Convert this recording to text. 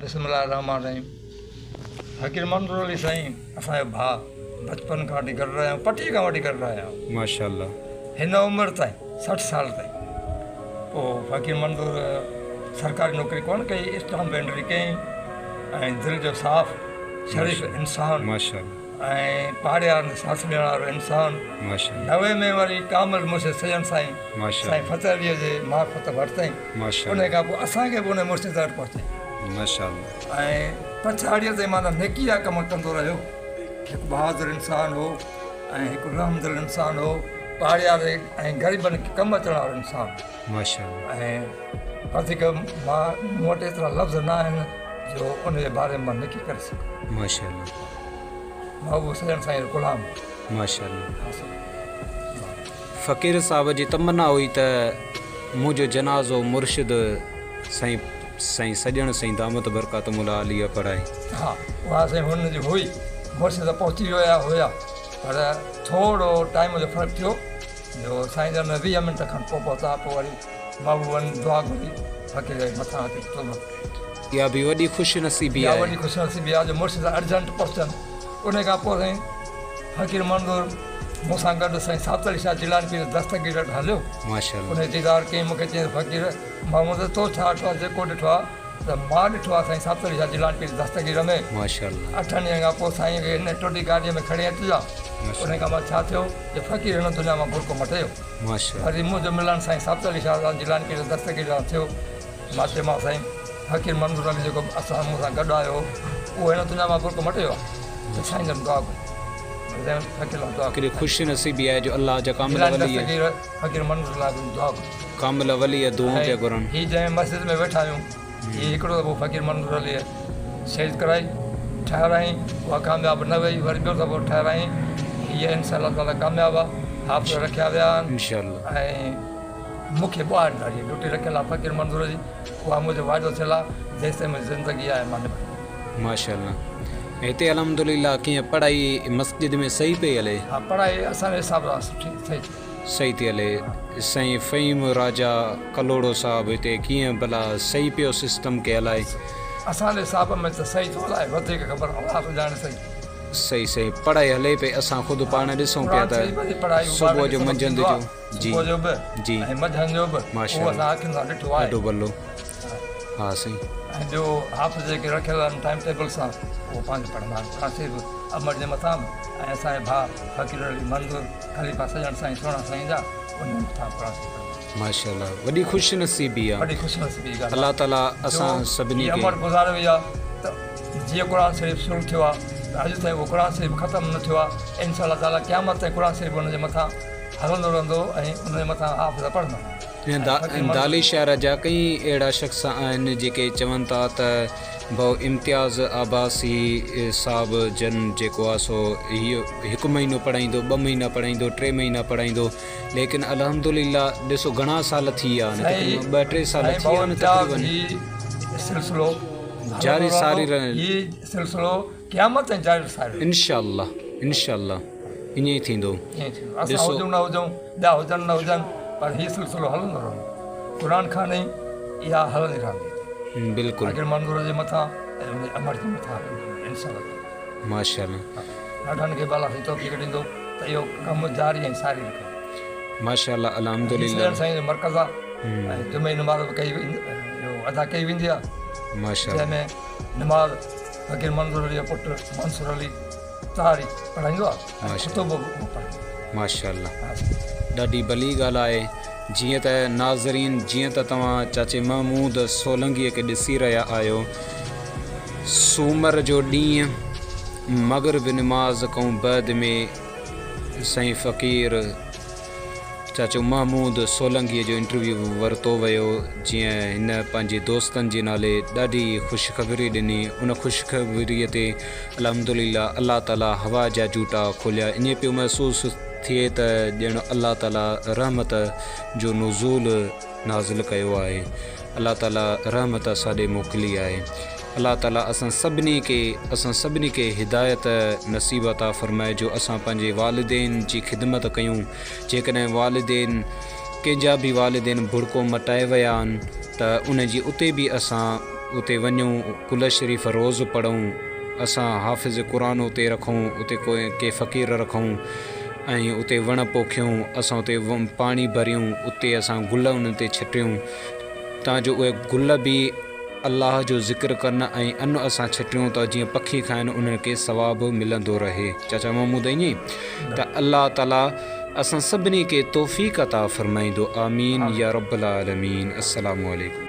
بسم الله الرحمٰن الرحيم فقير منظور علي سائين اسان جو ڀاء بچپن کان وٺي گڏ رهيا آهيون پٽي کان وٺي گڏ رهيا آهيون ماشاء الله هن عمر تائين 60 سال تائين پوء فقير منظور سرڪاري نوڪري ڪونه ڪئي اسٽامپ انٽري ڪيائين ۽ دل جو صاف شريف انسان ماشاء الله ۽ پاڙي وارن جو ساٿ ڏيڻ وارو انسان نوي ۾ وري ڪامل مرشد سڄڻ سائين سائين فتح علي جي معرفت ورتائين ان کان پوء اسان کي به ان مرشد وٽ پهچائين ۽ پڇاڙيء تائين معنيٰ نيڪي جا ڪم ڪندو رهيو. هڪ بهادر انسان هو ۽ هڪ رحمدل انسان هو. پاڙي واري ۽ غريبن کي ڪم اچڻ وارو انسان هو. ۽ وڌيڪ مان مون وٽ ايترا لفظ نه آهن جو ان جي باري ۾ مان نيڪي ڪري سگهان. محبوب سڄڻ سائين جو غلام. ماشاءالله فقير صاحب جي تمنا هئي ته منهنجو جنازو مرشد سائين سائين سڄڻ سائين دامت برڪاتهم العاليه پڙهائي. ها اها سائين هن جي هئي مرشد پهچي ويا هيا پر ٿورو ٽائيم جو فرق ٿيو جو سائين جن 20 منٽ کن پوء پهتا پوء وري محبوبن دعا گهري فقير جي مٿان اچي توبه. اها به وڏي خوش نصيبي آهي. اها وڏي خوش نصيبي آهي جو مرشد ارجنٽ پهچن. ان کان پوء سائين فقير منظور مون سان گڏ سائين ثابت علي شاهه جيلاني پير دستگير وٽ هليو. ماشاءالله. ان جو ديدار ڪيائين مون کي چيائين ته فقير محمود تو ڇا ڏٺو آهي جيڪو ڏٺو آهي ته مان ڏٺو آهي سائين ثابت علي شاهه جيلاني پير دستگير ۾. ماشاءالله. اٺن ڏينهن کان پوء سائين کي هن ٽوٽي گاڏيء ۾ کڻي اچجان. ان کان بعد ڇا ٿيو جو فقير هن دنيا مان برقعو مٽيو. ماشاءالله. وري منهنجو ملڻ سائين ثابت علي شاهه جيلاني پير دستگير سان ٿيو. مان چيومانس سائين فقير منظور علي جيڪو اسان مون سان گڏ آيو هو اهو هن دنيا مان برقعو مٽي ويو آهي ته سائين جن دعا گهري سائين فقير لاء دعا ڪيڏي خوش نصيبي آهي جو الله جا ڪامل ولي دستگير فقير منظور لاء به دعا گهري ڪامل ولي دعائون پيا گهرن. هي جنهن مسجد ۾ ويٺا آهيون هي هڪڙو دفعو فقير منظور علي سيج ڪرائي ٺهرائين اها ڪامياب نه وئي وري ٻيو دفعو ٺهرائين هيء انشاء الله تعالي ڪامياب آهي حافظ رکيا ويا آهن انشاء الله ۽ مون کي ٻاهر ڌاري ڊيوٽي رکيل آ فقير منظور جي اها منهنجو واعدو ٿيل آ جيستائين منهنجي زندگي آهي مان نڀائيندس. ماشاءالله هتي الحمدلله ڪيئن پڙهائي مسجد ۾ صحيح پئي هلي. ها پڙهائي اسان جي حساب سان سٺي صحيح ٿي. صحيح ٿي هلي سائين فهيم راجا ڪلهوڙو صاحب هتي ڪيئن ڀلا صحيح پيو سسٽم کي هلائي. اسان جي حساب ۾ ته صحيح ٿو هلائي وڌيڪ خبر الله ٿو ڄاڻي صحيح. صحيح صحيح پڙهائي هلي پئي اسان خود پاڻ ڏسون پيا ته صبح جو منجهند جو. جي صبح جو به جي ۽ منجهند جو به اهو اسان اکين سان ڏٺو آهي. ڏاڍو ڀلو ها سائين. ۽ ٻيو حافظ جيڪي رکيل آهن ٽائيم ٽيبل سان اهو پنهنجو پڙهندا آهن قرآن شريف امڙ جي مٿان به ۽ اسان جي ڀاء فقير علي منظور خليفا سڄڻ سائين سهڻا سائين جا ان جي مٿان قرآن شريف پڙهندا آهن. ماشاءالله وڏي خوش نصيبي آ. وڏي خوش نصيبي جي ڳالهه الله تعالي اسان سڀني کي. هي امڙ گذاري وئي آ ته جيئن قرآن شريف شروع ٿيو آ ته اڄ تائين اهو قرآن شريف ختم نه ٿيو آ انشاء الله تعالي قيامت تائين قرآن شريف ان جي مٿان هلندو رهندو ۽ ان جي مٿان حافظ پڙهندا. دالي شهر جا ڪئين اهڙا شخص آهن جيڪي چون ٿا ته ڀائو امتياز عباسي صاحب جن جيڪو آ سو هيء هڪ مهينو پڙهائيندو ٻه مهينا پڙهائيندو ٽي مهينا پڙهائيندو ليڪن الحمدلله ڏسو گهڻا سال ٿي ويا آهن تقريبن ٻه ٽي سال ٿي ويا آهن تقريبن هي سلسلو جاري ساري رهندو هي سلسلو قيامت تائين جاري ساري رهندو. انشاء الله انشاء الله ائين ئي ٿيندو. ائين ئي ٿيندو اسان هجون نه هجون ٻيا هجن نه هجن پر هي سلسلو هلندو رهندو قرآن خواني اها هلندي رهندي بلڪل فقير منظور جي مٿان ۽ ان جي امڙ جي مٿان هلندي رهندي انشاء الله تعالي. ماشاء الله. ننڍن کي به الله سائين توفيق ڏيندو ته اهو ڪم جاري ۽ ساري رکن. ماشاء الله الحمدلله. هي سڄڻ سائين جو مرڪز آ ۽ جمعي نماز به ڪئي ادا ڪئي ويندي آ. ماشاء الله. جنهن ۾ نماز فقير منظور علي جو پٽ منصور علي تاري پڙهائيندو آ ۽ خطبو به اهو پڙهندو آ. ماشاءالله ڏاڍي ڀلي ڳالهه آهي جيئن ته ناظرين جيئن ته توهان چاچي محمود سولنگيء کي ڏسي رهيا آهيو سومر جو ڏينهن مغرب نماز کان بعد ۾ سائين فقير چاچو محمود سولنگيء جو انٽرويو ورتو ويو، جيئن هن پنهنجي دوستن جي نالي ڏاڍي خوشخبري ڏني، ان خوشخبريء تي الحمدلله الله تعاليٰ هوا جا جهوٽا کوليا، ائين پيو محسوس ٿئي ته ڄڻ الله تعاليٰ رحمت جو نزول نازل ڪيو آهي. الله تعالي رحمت اسان ڏي موڪلي آهي الله تعالي اسان سڀني کي اسان سڀني کي هدايت نصيب عطا فرمائي جو اسان پنهنجي والدين جي خدمت ڪيون جيڪڏهن والدين ڪنهن جا به والدين ڀڙڪو مٽائي ويا آهن ته ان جي اتي به اسان. اتي وڃون قل شريف روز پڙهون اسان حافظ قرآن اتي رکون اتي ڪي فقير رکون ۽ اتي وڻ پوکيون اسان اتي پاڻي ڀريون اتي اسان گل انهن تي ڇٽيون تان جو اهي گل به الله جو ذڪر ڪن ۽ ان اسان ڇٽيون ته جيئن پکي کائن انهن کي ثواب ملندو رهي چاچا محمود ائين ئي ته الله تعالي اسان سڀني کي توفيق عطا فرمائيندو آمين يا رب العالمين السلام عليڪم.